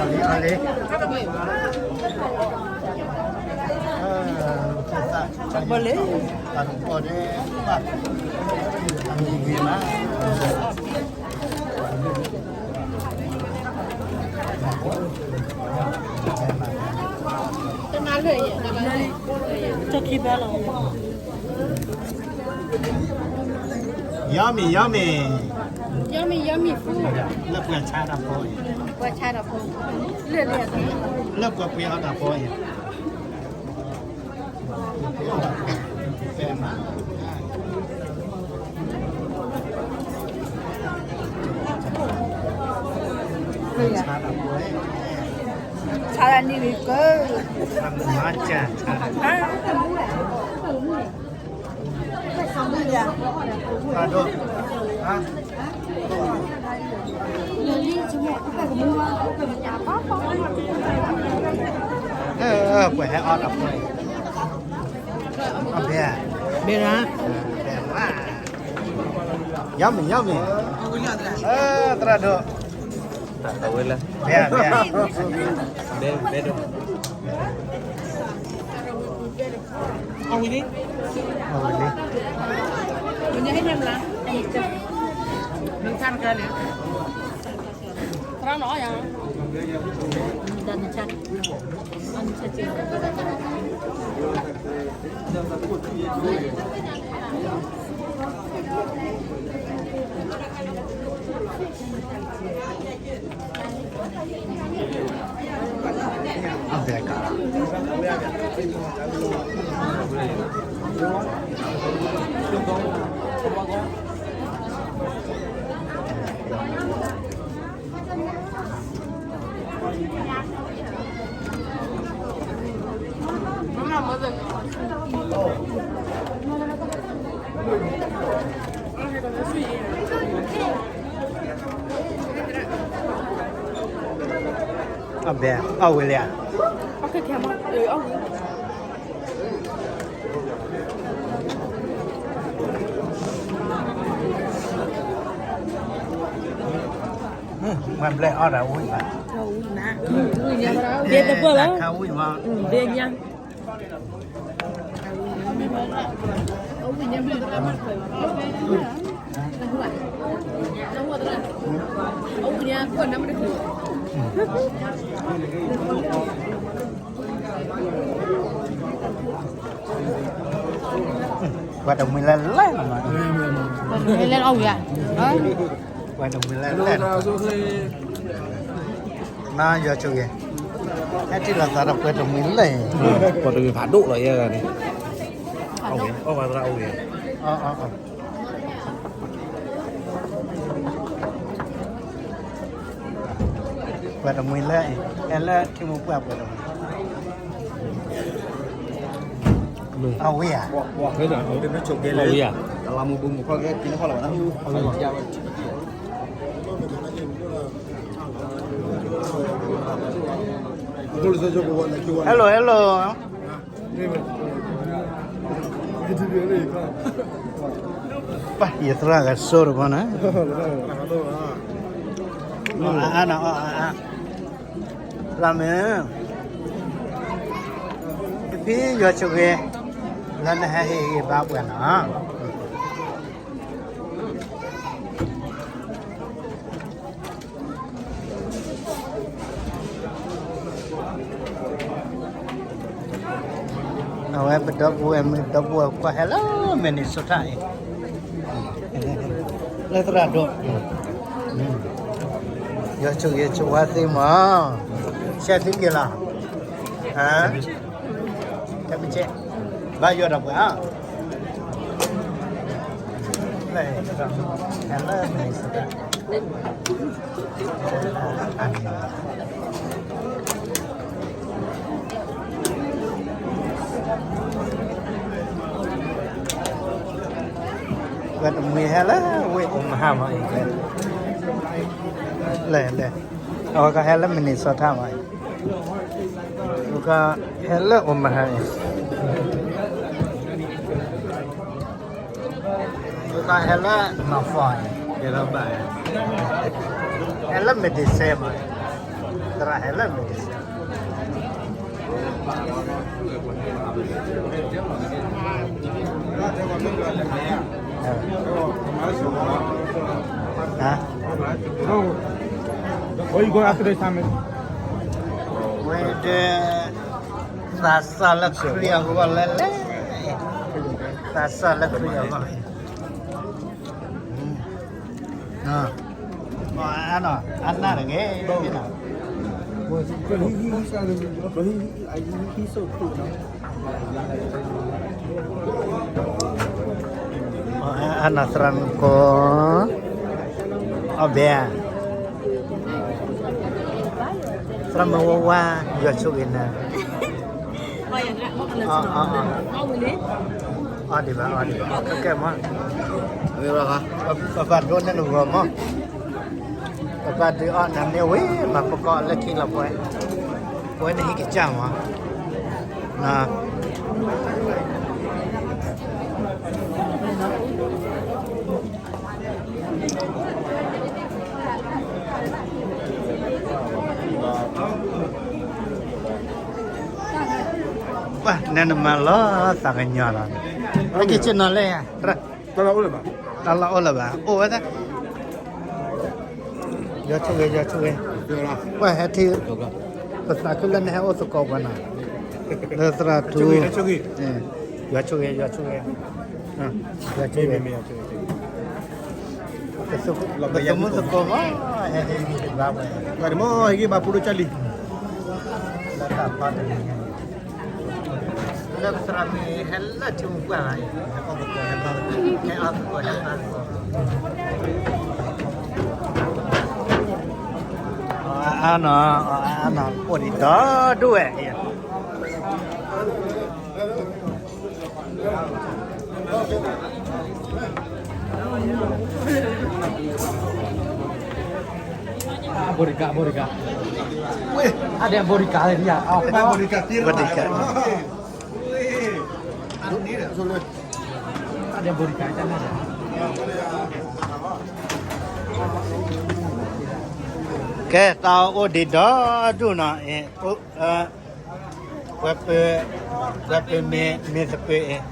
အီၣ်လံ အီၣ်လံ ဘၣ်လံ တမၤလၢာ် တၢ်ခံဘဲလီၤ Yummy, yummy. Yummy, yummy food. လၢပှၤဆါတၢ်ဖိအံၤ ပှၤဆါတၢ်ဖိ လၢ လၢပှၤပှ့ၤအီၣ်တၢ်ဖိအံၤ ဆါတၢ်ဖိ ဆါတၢ်နံၣ်ဂ့ၤကၢ မၤစၢ်ဆါတၢ် ပှၤဒိၣ် ဟါ ပှၤဟဲအီၣ်တၢ်ဖိ အဘဲ ဘဲရါ ဘဲမး Yummy, yummy. သရၣ်ဒိၣ် အဝဲလၢ ဘဲ ဘဲ ဘဲ ဘဲဒိၣ် အဝံၤလံ အဝံၤလံ မုၢ်ညါဟဲညါမလား မုၢ်ခါတကါလံ သရၣ်နီၤယါ တၢ်နဆၢ တၢ်နဆၢ အဘဲကါ အဘဲ အီၣ်ဝံၤလံဧါ အီၣ်ဝံၤ မ့ၢ်ဘျဲၣ်အီၣ်ဒီးဝံၣ်ဘၣ် ဘဲတပၢၢ်လီၤ ခါဝံၣ်မး ဘဲညါ ပှၤတမှံၤလဲၣ်လဲၣ်နီၤ ပှၤတမှံၤလဲၣ်အီၣ်ဝံၤဧါ ပှၤတမှံၤလဲၣ်လဲၣ်နီၤ နယွၤဆိၣ်ဂ့ၤ ဟဲထံၣ်လိာ်သးဒီးပှၤတမှံၤလဲၣ် ပှၤတမှံၤဖးဒိၣ်လီၤယဲၢ်ဂၤန့ၣ် အီၣ်ဝံၤ အီၣ်ဝံၤသရၣ်အီၣ်ဝံၤ ပှၤတမှံၤလၢ ဟဲလၢထံမိၢ်ပှၢ်ပှၤတမှံၤ အဝံၤဧါ အဝံၤဧါ Hello, hello. ပှၤယသရၣ်ဂၤစိတဘီန့ၣ် အါအါနီၤ အါအါ လၢမ့ၢ် ပဖံယွၤဆိၣ်ဂ့ၤ လၢနဟဲဟ့ၣ်ဂံၢ်ဘါပှၤနီၤ အဝဲပဒီပုၢ်ဝဲၢ်မုၣ်ဒီပုၢ်ဝဲၢ်ခွါဟဲလၢ Minnesota အံၤ လၢသရၣ်ဒိၣ် ယွၤဆိၣ်ဂ့ၤဆိၣ်ဝါသ့မး ရှဲသုက့ၤလီၤ ဟါ တမ့ၢ်ကဲ ဘၣ်ယွၤဒီးပှၤ လၢ ဟဲလၢ Minnesota ပှၤတမှံၤဟဲလၢဝ့ၢ် Omaha မးအံၤ လဲၣ်လဲၣ် အဝဲကဟဲလၢ Minnesota မးအံၤ အဝဲကဟဲလၢ Omaha အံၤ အဝဲကဟဲလၢ နီၢ်ဖီၣ်အံၤ ဟဲလၢ Minnesota မးအံၤ သရၣ်ဟဲလၢမ့ၢ် ဝဲဒၣ် သးစၢ်လၢခရံာ်အဂီၢ်လဲၣ်လဲၣ်, သးစၢ်လၢခရံာ်အဂီၢ်လဲၣ်. အနၢ်တဂ့ၤ, အနၢ်သရၣ်မုၣ်ဖိ, အီၣ်ဘဲဧါ, သရၣ်မုၣ်ဝါဝါ, ယွၤဆိၣ်ဂ့ၤနၤ. အီၣ်ဒံးဘၣ်, အီၣ်ဒံးဘၣ်, ကဲမး, ပဘၣ်ဒိးန့ၢ်နဂီၢ်မး, ပဘၣ်ဒုးအီၣ်နၤမ့ၢ်ဝံၤ မၤပကီၢ်လၢခံလီၤပှဲၤ, ပဝဲနဟံၣ်ကစၢ်မး. ပှၤနဲနမၤလီၤသးကညီၤလီၤ, ဟဲက့ၤဆ့ၣ်နီၤလဲၣ်, တၢ်လီၢ်အိၣ်လၢၤဘၣ်, အိၣ်ဝဲဒၣ်, ယွၤဆိၣ်ဂ့ၤ, ယွၤဆိၣ်ဂ့ၤ, ပှၤဟဲထံၣ်, ပသးခုလၢနဟဲအိၣ်သကိးပှၤနီၤ, လၢသရၣ်ထူ, ယွၤဆိၣ်ဂ့ၤ, ယွၤဆိၣ်ဂ့ၤ, ယွၤဆိၣ်ဂ့ၤ, ပသမူသကိးမး, ဟဲဟ့ၣ်ဂံၢ်ဘါဝဲ, ဟ့ၣ်ဂံၢ်ဘါဖိဒိၣ်ကၢ်လံၤ, လၢတၢ်ဖီတနံၤညါ, လၢပသရၣ်မုၣ်ဟဲလၢထံမူပှၢ်လီၤ, ဟဲအီၣ်သကိး, ဟဲအီၣ်သကိး, ဟဲအီၣ်သကိး, အနီၤ, အနီၤ, အိၣ်ဒံးဒီဒူၣ်ဝဲ Bodyguard, bodyguard. Ada bodyguard dia. Apa? Bodyguard. Ada bodyguard sana. ကဲ, တၢ်အိၣ်ဒံးဒီဒူၣ်နီၤ, ဝဲပ, ဝဲပမ့ၢ်, မ့ၢ်သပ့ၤအံၤ,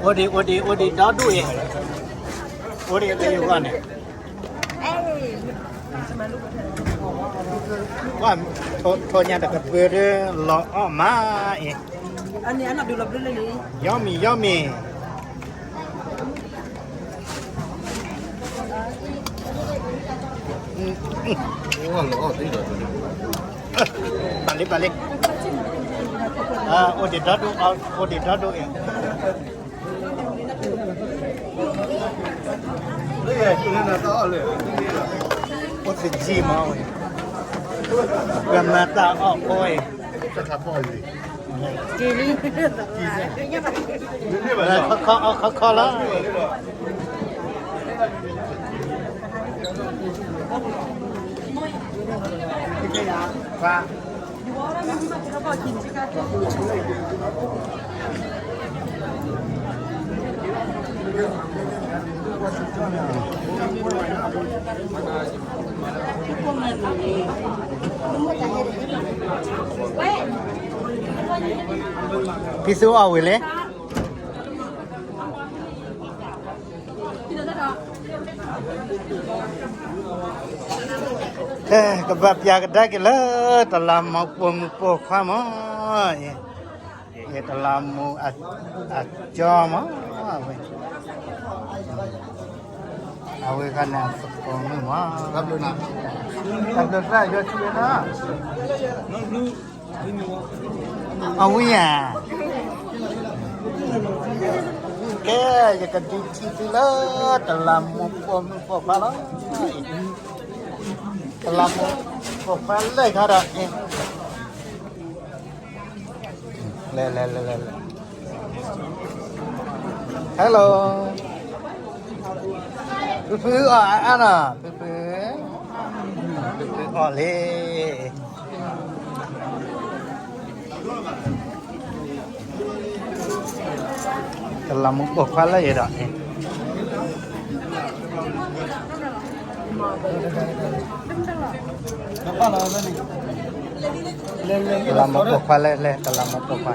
အိၣ်ဒံး, အိၣ်ဒံး, အိၣ်ဒံးဒီဒူၣ်အံၤ, အိၣ်ဒံးလၢယဂီၢ်န့ၣ်, ထိၣ်ညါတကပၢၤဒီး လီၤအီၣ်မးအံၤ, ယီမံၤ, ယီမံၤ. ပာ်လံ, ပာ်လံ, အိၣ်ဒံးဒီဒူၣ်, အိၣ်ဒံးဒီဒူၣ်အံၤ, အိၣ်သယံၤမး, ပှၤမၤတၢ်အီၣ်ဖိအံၤ, က့ၤလံ, ခီခီလီၤ. ဖံသူအီၣ်ဝံၤလံ. ကဘၣ်ပျးကဒါက့ၤလၢ တလးမူးပိာ်မုၣ်ပိာ်ခွါမး, တလးမူးအကၠီမး, အဝဲခါန့ၣ်အသကိးမုၣ်မး, တၢ်ဘျုးသးယွၤဆိၣ်ဂ့ၤနီၤ. အဝံၤဧါ, ကဲ, ယကဒုးထံၣ်သုလၢ တလးမူးပိာ်မုၣ်ပိာ်ခွါလီၤ. တလးမူးပိာ်ခွါလၢခါဒီး, လဲၤလဲၤလဲၤလဲၤလဲၤ, Hello, ဖုဖုအီၣ်အါအါနီၤ, ဖုဖု, ဖုဖုအီၣ်လံ. တလးမူးပိာ်ခွါလၢအံၤဒီး, အံၤ, ကလၤမီၢ်ပိာ်ခွါလဲၣ်လဲၣ် ကလၤမီၢ်ပိာ်ခွါ